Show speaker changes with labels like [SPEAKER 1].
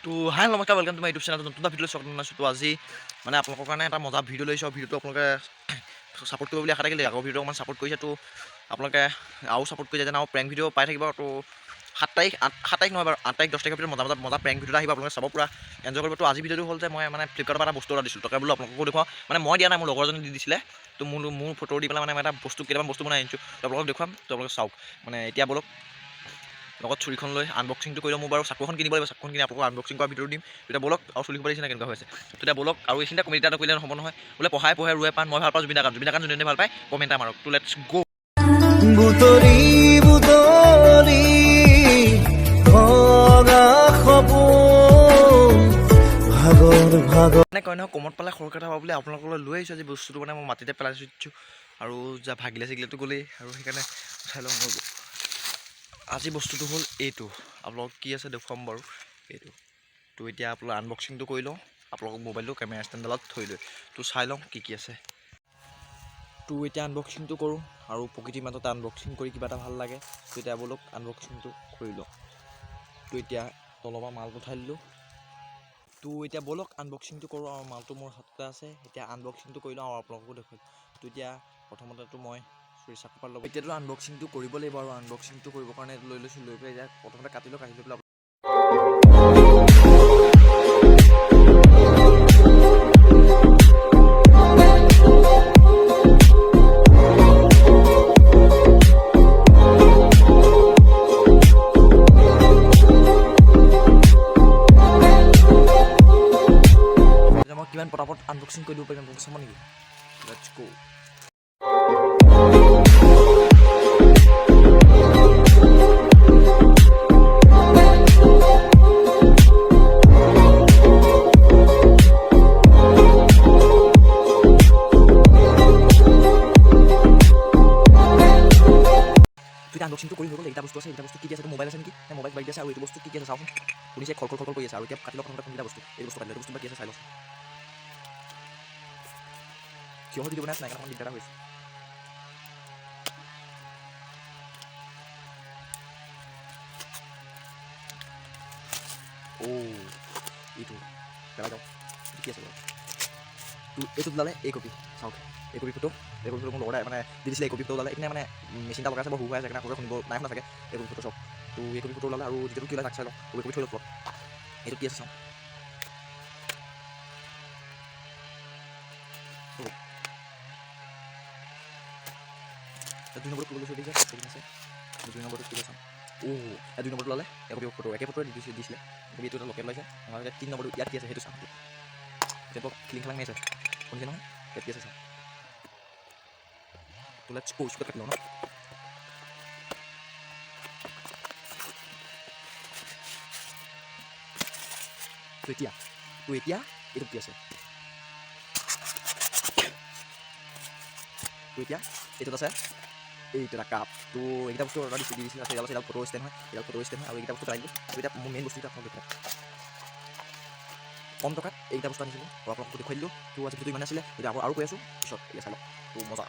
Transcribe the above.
[SPEAKER 1] তো হাই, নমস্কাৰ, welcome to my YouTube channel. নতুন এটা ভিডিঅ' স্বাগতম জনাইছোঁ। তো আজি মানে আপোনালোকৰ কাৰণে এটা মজা ভিডিঅ' লৈছোঁ আৰু ভিডিঅ'টো আপোনালোকে ছাপোৰ্ট কৰিব বুলি আশা থাকিলে। আগৰ ভিডিঅ' অকণমান ছাপোৰ্ট কৰিছে, তো আপোনালোকে আৰু ছাপোৰ্ট কৰি যায় যেন আৰু প্ৰেংক ভিডিঅ' পাই থাকিব। তো 7 তাৰিখ, 8, 7 তাৰিখ নহয় বাৰু, 8 তাৰিখ, 10 তাৰিখৰ ভিতৰত মজা মজা মজা প্ৰেংক ভিডিঅ' আহিব, আপোনালোকে চাব, পূৰা এনজয় কৰিব। তো আজি ভিডিঅ'টো হ'ল যে মই মানে ফ্লিপকাৰ্টৰ পৰা এটা বস্তু অৰ্ডাৰ দিছিলোঁ, তাকে বোলো আপোনালোককো দেখুৱাওঁ। মানে মই দিয়া নাই, মোৰ লগৰজনে দি দিছিলে। তো মোৰ ফটো দি পেলাই মানে মই এটা বস্তু, কেইটামান বস্তু বনাই আনিছোঁ, তো আপোনালোকক দেখুৱাম। তো আপোনালোকে চাওক। মানে এতিয়া ব'লক, লগত চুৰিখন লৈ আনবক্সিংটো কৰি লওঁ। মোৰ বাৰু চাকুখন কিনিব লাগিব, চাকুখন কিনি আপোনালোকক আনবক্সিং কৰা ভিডিঅ' দিম। তেতিয়া ব'লক, আৰু চুলি দিছে কেনেকুৱা হৈছে। তেতিয়া ব'লক, আৰু এইখিনিতে কমেডি এটা নকৰিলে নহ'ব নহয়। বোলে পঢ়াই পঢ়াই ৰুৱে পাণ। মই ভাল পাওঁ জুবিন গান। জুবিন গান যোনে ভাল পায়, কমেণ্ট এটা মাৰক। তো let's গ'।
[SPEAKER 2] বুটলি বুটলি ভগা সপোন ভাগৰ ভাগৰ।
[SPEAKER 1] মানে কয় নহয়, কমত পালে সৰু কথা বুলি, আপোনালোকলৈ লৈ আহিছোঁ আজি বস্তুটো। মানে মই মাটিতে পেলাই থৈছোঁ আৰু যা ভাগিলে চিগিলেতো গ'লেই আৰু, সেইকাৰণে উঠাই লওঁ ৰ'ব। আজি বস্তুটো হ'ল এইটো, আপোনালোকক কি আছে দেখুৱাম বাৰু এইটো। তো এতিয়া আপোনালোক আনবক্সিংটো কৰি লওঁ, আপোনালোকক মোবাইলটো কেমেৰা ষ্টেণ্ডডালত থৈ লৈ তো চাই লওঁ কি কি আছে। তো এতিয়া আনবক্সিংটো কৰোঁ আৰু প্ৰকৃতিৰ মাজতে আনবক্সিং কৰি কিবা এটা ভাল লাগে। তো এতিয়া ব'লক, আনবক্সিংটো কৰি লওঁ। তো এতিয়া তলৰ পৰা মালটো উঠাই দিলোঁ। তো এতিয়া ব'লক, আনবক্সিংটো কৰোঁ আৰু মালটো মোৰ হাততে আছে। এতিয়া আনবক্সিংটো কৰি লওঁ আৰু আপোনালোককো দেখুৱাম। তো এতিয়া প্ৰথমতেতো মই চুৰি চাকুপাত ল'ব, এতিয়াতো আনবক্সিংটো কৰিব লাগিব আৰু আনবক্সিংটো কৰিবৰ কাৰণে এইটো লৈ লৈছোঁ। লৈ পেলাই এতিয়া প্ৰথমতে কাটি লওঁ, কাটি লৈ পেলাই এতিয়া মই কিমান পটাপট আনবক্সিং কৰি দিব পাৰিম আপোনালোক চাব নেকি? Let's গ'। তো এতিয়া আনবক্সিংটো কৰি হৈ গ'ল। এইকেইটা বস্তু আছে, এইকেইটা বস্তু কি কি আছে? মোবাইল আছে নেকি? নে মোবাইল বাইক আছে। আৰু এইটো বস্তু কি কি আছে চাওঁচোন। শুনিছে, খল খল খল খল কৰি আছে। আৰু এতিয়া কাটি লওক প্ৰথমতে কোনকেইটা বস্তু। এই বস্তু কাটি লওক, এই বস্তু বা কি আছে চাই লওঁচোন। থিয় হৈ ভিডিঅ' বনাই আছে নাই, সেইকাৰণে অকণমান দিগদাৰ এটা হৈছে। অ' এইটো পেলাই যাওঁ, এইটো কি আছে বাৰু? তো এইটোত ওলালে এই কপি, চাওক, এই কপি ফটো। এই কপি ফটো মোৰ লগতে মানে দি দিছিলে। এই কপি ফটো ওলালে। এইপিনে মানে মেচিন এটা লগাই আছে, বৰ সৰু হৈ আছে, সেইকাৰণে আপোনালোকে শুনিব নাই শুনা চাগে। এই কপি ফটো চাওক। তো এই কপি ফটো ওলালে আৰু দ্বিতীয়টো কি ওলাই তাক চাই লওঁ। তো এই কপি থৈ লওক। এইটো কি আছে চাওঁ। হ'ব। 2 নম্বৰটো কি লৈছোঁ দেখিছে, এইখিনি আছে। 2 নম্বৰটো কি চাওঁ। অ' এই 2 নম্বৰটো ওলালে একপি ফটো, একে ফটোৱে দি দিছে দিছিলে একপি। এইটো এটা লোকেল ওলাইছে। নহ'লে 3 নম্বৰটো ইয়াত কি আছে সেইটো চাওঁ। এতিয়া খিলিং খালাং মাৰি আছে, শুনিছে নহয়? ইয়াত কি আছে চাওঁ। তো let's গ', স্কুলত কাটি লওঁ ন। তো এতিয়া এইটো কি আছে? তো এতিয়া এইটোত আছে এইটো এটা কাপ। তো এইকেইটা বস্তু অৰ্ডাৰ দিছোঁ, দি দিছিলে আছে। এইডাল আছে, এইডাল ফটো ষ্টেণ্ড হয়, এইডাল ফটো ষ্টেণ্ড হয়। আৰু এইকেইটা বস্তু পেলাই দিলোঁ। তো এতিয়া মোৰ মেইন বস্তুকেইটা আপোনাক দেখুৱাম। কম টকাত এইকেইটা বস্তু আনিছিলোঁ আৰু আপোনালোকক দেখুৱাই দিলোঁ। তো আজি ভিডিঅ'টো ইমানে আছিলে। এতিয়া আকৌ আৰু কৈ আছোঁ পিছত। এতিয়া চাই লওক। তো মজা।